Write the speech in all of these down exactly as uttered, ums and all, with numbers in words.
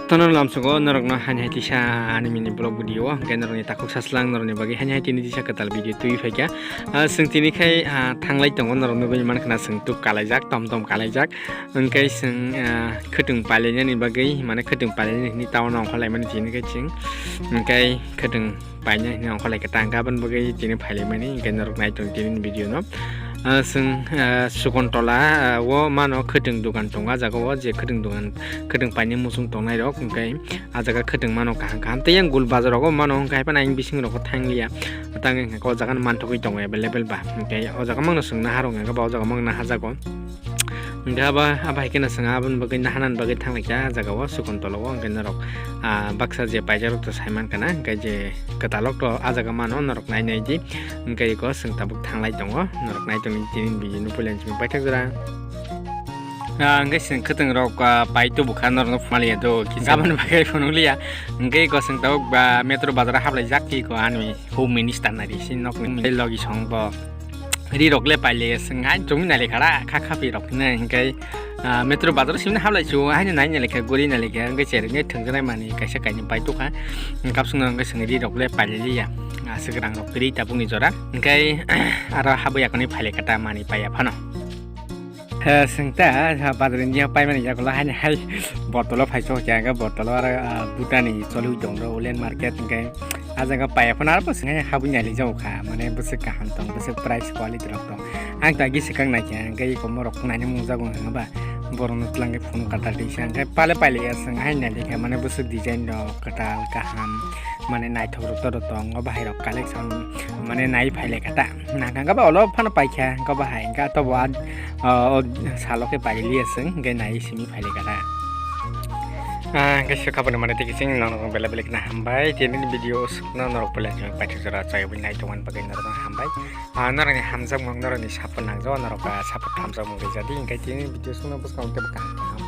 Tono lamsogo norokno hani hai tisa ani mini vlog video o, hwnkhe norokni takhuk saslang norokni bagwi hani hai tini tisa kwtal video twi phaikha. Ah, chwng tini khai, ah, thanglai tongo, norok nugwi mankhana chwng tuk kalaijak, tom tom kalaijak. Hwnkhe chwng, ah, khwtwng pailainani bagwi, mane khwtwng pailainani hwnwi town o ongkhorlaimani tini khai chwng. Hwnkhe khwtwng paina hwnwi ongkhorlaikha ta, hwnkhe aboni bagwi tini phailaimani, hwnkhe norok nai tong tini video no. Ah, chwng, ah, Sukontola, ah, o mano khwtwng dogan tongo, ah jaga o je khwtwng dogan, khwtwng paini muchung tongnai rok, hwnkhe ah jaga khwtwng mano kaham kaham. Tei yang gul bazar rogo mano, hwnkhe hai phano ayang bising rogo thangliya, tang hwnkhe o jaga no manthogwi tongo available ba, hwnkhe o jaga mangno chwng naharok, hwnkhe ba o jaga mangno naharjago. Hwnkhe abo, abo hai kheno chwng aboni bagwi naharnani bagwi thanglaikha ah jaga o Sukontola o, hwnkhe norok, ah, baksa je paijak rok to saimankha na, hwnkhe je kwtalok to ah jaga mano norok nai nai di, hwnkhe eko chwng tabuk thanglai tongo, norok nai tongdi tini video no puila chini paithak jora. Ah, hwnkhe chwng khwtwng rok, ah, pai tubukha norokno phumaliya do, kisa aboni bagwi phunukliya, hwnkhe eko chwng tabuk ba metro bazar o haplaijak eko ani home minister nai di, chini nokni logi song bo. Ri rok le paile seng hai chumi nai lekha ra kha kha pi rok ne hingkai, ah, metro bazar simi hablai chu hai nai nai lekha guri nai lekha hingkai chereng nge thwngjanai mani kaisa kaini pai tukha. Kapsung no hingkai seng ri rok le paile liya. Ah, swkang rok ri tabuk ni jora. Hingkai aro habwi yakoni phai lekha ta mani paiya phano. Eh, seng ta, ha, bazar ni pai mani yakola hai hai botolo phai so kya ga botolo aro, ah, butani choli tong ro ulen market hingkai. Ah jaga paiya phano aro bwswk nai habwi nai lijak kha, mane bwswk kaham tong, bwswk price quality rok tong. Ang to agi swkang nai kha, hingke eko morok naina mungjago hwnba, borokno twlangwi phone kwtal twi sa, hingke pale pale ya swng hai nai kha, mane bwswk design rok kwtal kaham, mane naithok rok to tong, o bahai rok collection, mane nai phai lai kha ta. Nang kha ba olo phano pai kha, hingke bahai hingke to bo ah, o salo khe pai liya swng, hingke nai simi phai lai kha ta. Ah, hingke se kapani mane tiki sing nono bela bela kena hambai, tini video sukno norok bela jora paithak jora chaywi nai tongmani bagwi norok hambai. Ah, norokni hamjakmung, norokni support nangjago, norok, ah, support hamjakmung rijadi, hingke tini video sukno bwskang tei kaham kaham,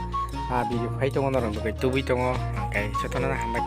ah, video phai tongo, norokni bagwi tubui tongo, hingke jotono hambai.